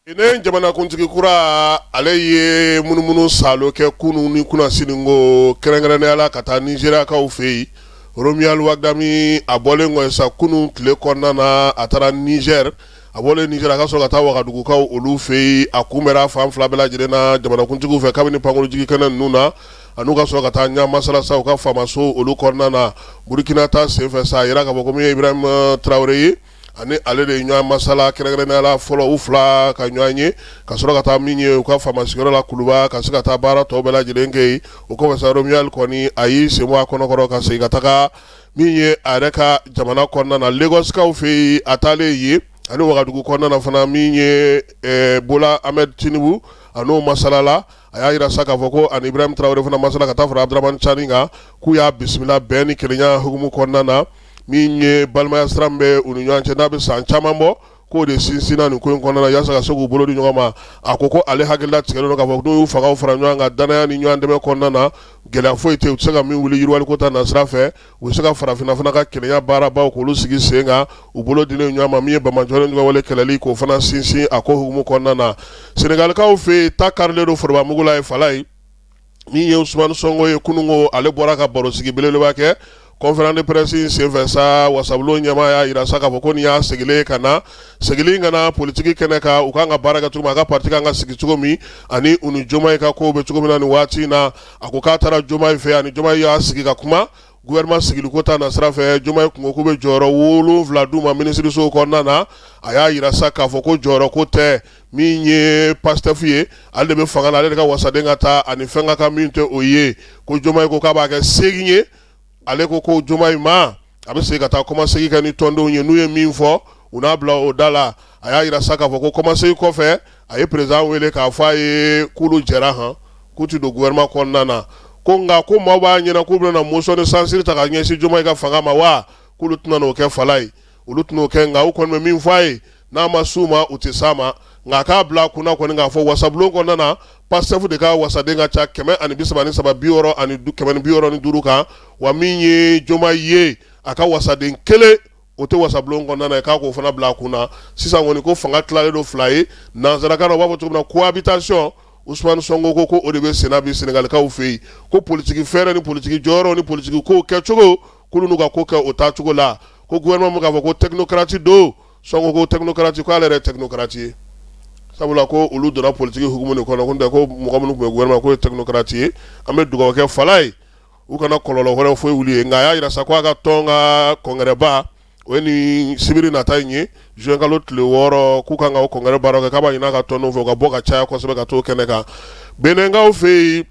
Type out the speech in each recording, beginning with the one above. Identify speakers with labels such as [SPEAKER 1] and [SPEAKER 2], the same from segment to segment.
[SPEAKER 1] Benin jamanakuntigi kura, ale ye munumunu saalo kɛ kunun ni kunasini ko, kɛrɛnkɛrɛnnenya la ka taa Nizeriyakaw fɛ yen. Romuald Wadagni, a bɔlen kɔ sa kunun tile kɔnɔna na, a taara Nizɛri. A bɔlen Nizɛri, a ka sɔrɔ ka taa Wagadugukaw olu fɛ yen. A kunbɛra fan fila bɛɛ lajɛlen na jamanakuntigiw fɛ kabini pankurunjigin kɛnɛ ninnu na, an'u ka sɔrɔ ka taa ɲɔgɔn masala sa u ka faamaso olu kɔnɔna na. Burukina ta senfɛ sa, a yira k'a fɔ ko min ye Ibrahim Traoré ye, ani ale de ye ɲɔgɔn masala kɛrɛnkɛrɛnnenya la fɔlɔ, u fila ka ɲɔgɔn ye, ka sɔrɔ ka taa min ye u ka faama sigiyɔrɔ la Kuluba, ka se ka taa baara tɔw bɛɛ lajɛlen kɛ yen. O kɔfɛ sa, Romuald kɔni a y'i sen bɔ a kɔnɔkɔrɔ ka segin ka taga min ye a yɛrɛ ka jamana kɔnɔna na, Lagosikaw fɛ yen. A taalen yen ani Wagadugu kɔnɔna na fana, min ye Bola Ahmed Tinubu, a n'o masalala. A y'a jira sa k'a fɔ ko ani Ibrahim Traoré fana masala ka taa fara Abdramane Tiani kan, k'u y'a bisimila bɛn ni kelenya hukumu kɔnɔna na. Min ye balimaya sira min bɛ u ni ɲɔgɔn cɛ, n'a bɛ san caman bɔ, k'o de sinsinna nin ko in kɔnɔna na yaasa ka se k'u bolo di ɲɔgɔn ma. A ko ko ale hakilila tigɛlen don k'a fɔ n'u y'u fangaw fara ɲɔgɔn kan danaya ni ɲɔgɔn dɛmɛ kɔnɔna na, gɛlɛya foyi tɛ yen u tɛ se ka min wuli yiriwaliko ta nasira fɛ. U bɛ se ka farafinna fana ka kelenya baarabaw k'olu sigi sen kan, u bolo dilen ɲɔgɔn ma. Min ye banbaanciwale wale kɛlɛli, k'o fana sinsin a ko hukumu kɔnɔna na. Senegalikaw fɛ yen, ta karilen don forobamugu la ye fala ye. Min ye Usumani Sonko ye, kununko ale bɔra ka barosigi belebeleba kɛ. Conférence de presse in senfɛ sa, wasabulon ɲɛmaa y'a jira sa k'a fɔ ko nin y'a segilen ka na, segilen ka na politiki kɛnɛ kan, u kan ka baara kɛ cogo min, a ka parti kan ka sigi cogo min, ani u ni Jomayi ka kow bɛ cogo min na nin waati in na. A ko k'a taara Jomayi fɛ, ani Jomayi y'a sigi ka kuma gouvernement sigiliko ta nasira fɛ. Jomayi kun ko k'u bɛ jɔyɔrɔ 7 d'u ma minisirisow kɔnɔna na. A y'a jira sa k'a fɔ ko jɔyɔrɔ ko tɛ. Min ye Pastef ye, ale de bɛ fanga la, ale de ka wasaden ka taa ani fɛn ka kan min tɛ o ye. Ko Jomayi ko k'a b'a kɛ 8 ye. Ale ko ko Jomayi ma, a bɛ segin ka taa kɔmasegin kɛ ni tɔndenw ye, n'u ye min fɔ, u n'a bila o da la. A y'a jira sa k'a fɔ ko kɔmasegin kɔfɛ, a ye président wele k'a fɔ a ye k'olu jɛra han, k'u tɛ don gouvernement kɔnɔna na. Ko nka ko maaw b'a ɲɛna k'u bɛna motion de censure ta ka ɲɛsin Jomayi ka fanga ma wa, k'olu tɛna n'o kɛ fala ye, olu tɛn'o kɛ. Nka u kɔni bɛ min fɔ a ye, n'a ma s'u ma, u tɛ s'a ma. Nka a k'a bila a kunna kɔni k'a fɔ wasabulon kɔnɔna na, Pastef de ka wasaden ka ca 133, 60 165 kan. Wa min ye Jomayi ye, a ka wasaden kelen o tɛ wasabulon kɔnɔna na, k'a k'o fana bila a kunna. Sisan kɔni, ko fanga tilalen don fila ye, nansarakan na u b'a fɔ cogo min na cohabitation. Usumani Sonko ko ko o de bɛ senna bi Senegalikaw fɛ yen, ko politiki fɛɛrɛ ni politiki jɔyɔrɔ ni politiki ko kɛcogo, k'olu n'u ka ko kɛ o taacogo la. Ko gouvernement k'a fɔ ko technocrate don, Sonko ko technocrate, ko ale yɛrɛ ye technocrate ye, sabula ko olu donna politiki hukumu de kɔnɔ, ko tɛ ko mɔgɔ minnu tun bɛ gouvernement k'o ye technocrate ye. An bɛ dugawu kɛ fala ye, u kana kɔlɔlɔ wɛrɛ foyi wuli ye. Nka a y'a jira sa ko a ka tɔn ka congrès ba, o ye nin sibiri nata in ye, juin kalo tile 6, k'u kan ka o congrès baara kɛ, k'a b'a ɲini a ka tɔndenw fɛ u ka bɔ ka caya kosɛbɛ ka t'o kɛnɛ kan. Benɛnkaw fɛ yen,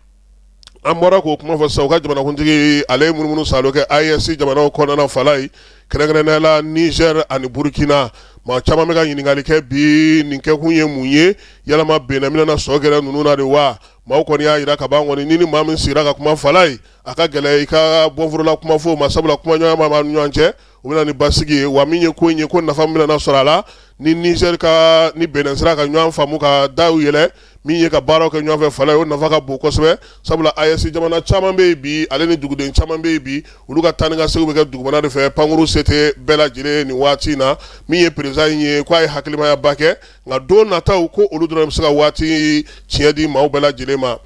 [SPEAKER 1] an bɔra k'o kuma fɔ sisan, u ka jamanakuntigi, ale ye munumunu saalo kɛ AES jamanaw kɔnɔna fala ye, kɛrɛnkɛrɛnnenya la Niger ani Burkina. Maa caman bɛ ka ɲininkali kɛ bi, nin kɛkun ye mun ye? Yalama Benin bɛna sɔ gɛrɛ ninnu na de wa? Maaw kɔni y'a jira ka ban kɔni, ni maa min sigira ka kuma fala ye, a ka gɛlɛn i ka bɔnforola kuma fɔ o ma, sabula kumaɲɔgɔnya b'a ni ɲɔgɔn cɛ, u bɛna ni basigi ye. Wa min ye ko in ye, ko nafa min bɛna sɔrɔ a la ni Niger ka ni Benin sera ka ɲɔgɔn faamu ka daw yɛlɛ, min ye ka baaraw kɛ ɲɔgɔn fɛ fala ye, o nafa ka bon kosɛbɛ, sabula AES jamana caman bɛ yen bi, ale ni duguden caman bɛ yen bi, olu ka taa ni ka segin bɛ kɛ dugumana de fɛ, pankuru se tɛ bɛɛ lajɛlen nin waati in na. Min ye président in ye, k'a ye hakilimayaba kɛ, nka don nataw ko olu dɔrɔn bɛ se ka waati tiɲɛ di maaw bɛɛ lajɛlen ma.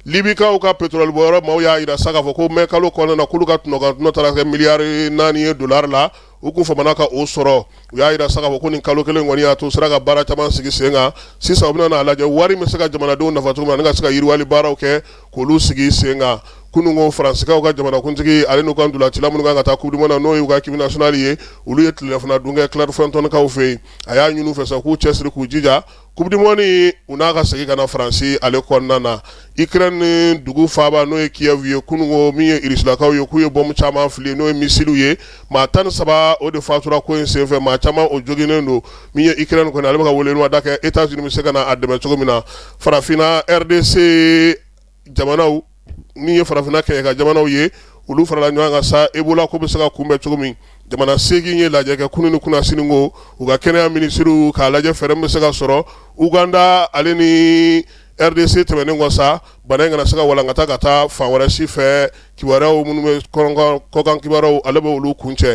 [SPEAKER 1] Libikaw ka pétrole bɔyɔrɔ maaw y'a jira sa k'a fɔ ko mai kalo kɔnɔna na, k'olu ka tɔnɔ taara kɛ miliyari 4 ye dolari la, u kun famana ka o sɔrɔ. U y'a jira sa k'a fɔ ko nin kalo kelen kɔni y'a to sera ka baara caman sigi sen kan. Sisan u bɛna n'a lajɛ wari bɛ se ka jamanadenw nafa cogo min na, ani ka se ka yiriwali baaraw kɛ k'olu sigi sen kan. Kunun ko Faransikaw ka jamanakuntigi, ale n'u ka ntolacila minnu kan ka taa Coupe du monde na, n'o y'u ka équipe nationale ye, olu ye tilelafana dun kɛ Clairefontaine-kaw fɛ yen. A y'a ɲini u fɛ sa k'u cɛsiri, k'u jija, Coupe du monde u n'a ka segin ka na Faransi ale kɔnɔna na. Ukraine dugu faaba, n'o ye Kiev ye, kunun ko min ye Irisilakaw ye, k'u ye bombe caman fili, n'o ye missiles ye, maa 13 o de fatura ko in senfɛ, maa caman o joginnen don. Min ye Ukraine kɔni, ale bɛ ka weleweleda kɛ États-Unis bɛ se ka na a dɛmɛ cogo min na. Farafinna RDC jamanaw, min ye farafinna kɛɲɛka jamanaw ye, olu farala ɲɔgɔn kan sa Ebola ko bɛ se ka kunbɛn cogo min. Jamana 8 ye lajɛ kɛ kunun ni kunasini ko, u ka kɛnɛya minisiriw k'a lajɛ fɛɛrɛ min bɛ se ka sɔrɔ Uganda ale ni RDC tɛmɛnen kɔ sa, bana in kana se ka walankata ka taa fan wɛrɛ si fɛ. Kibaruyaw minnu bɛ kɔkan kibaruyaw, ale bɛ olu kuncɛ.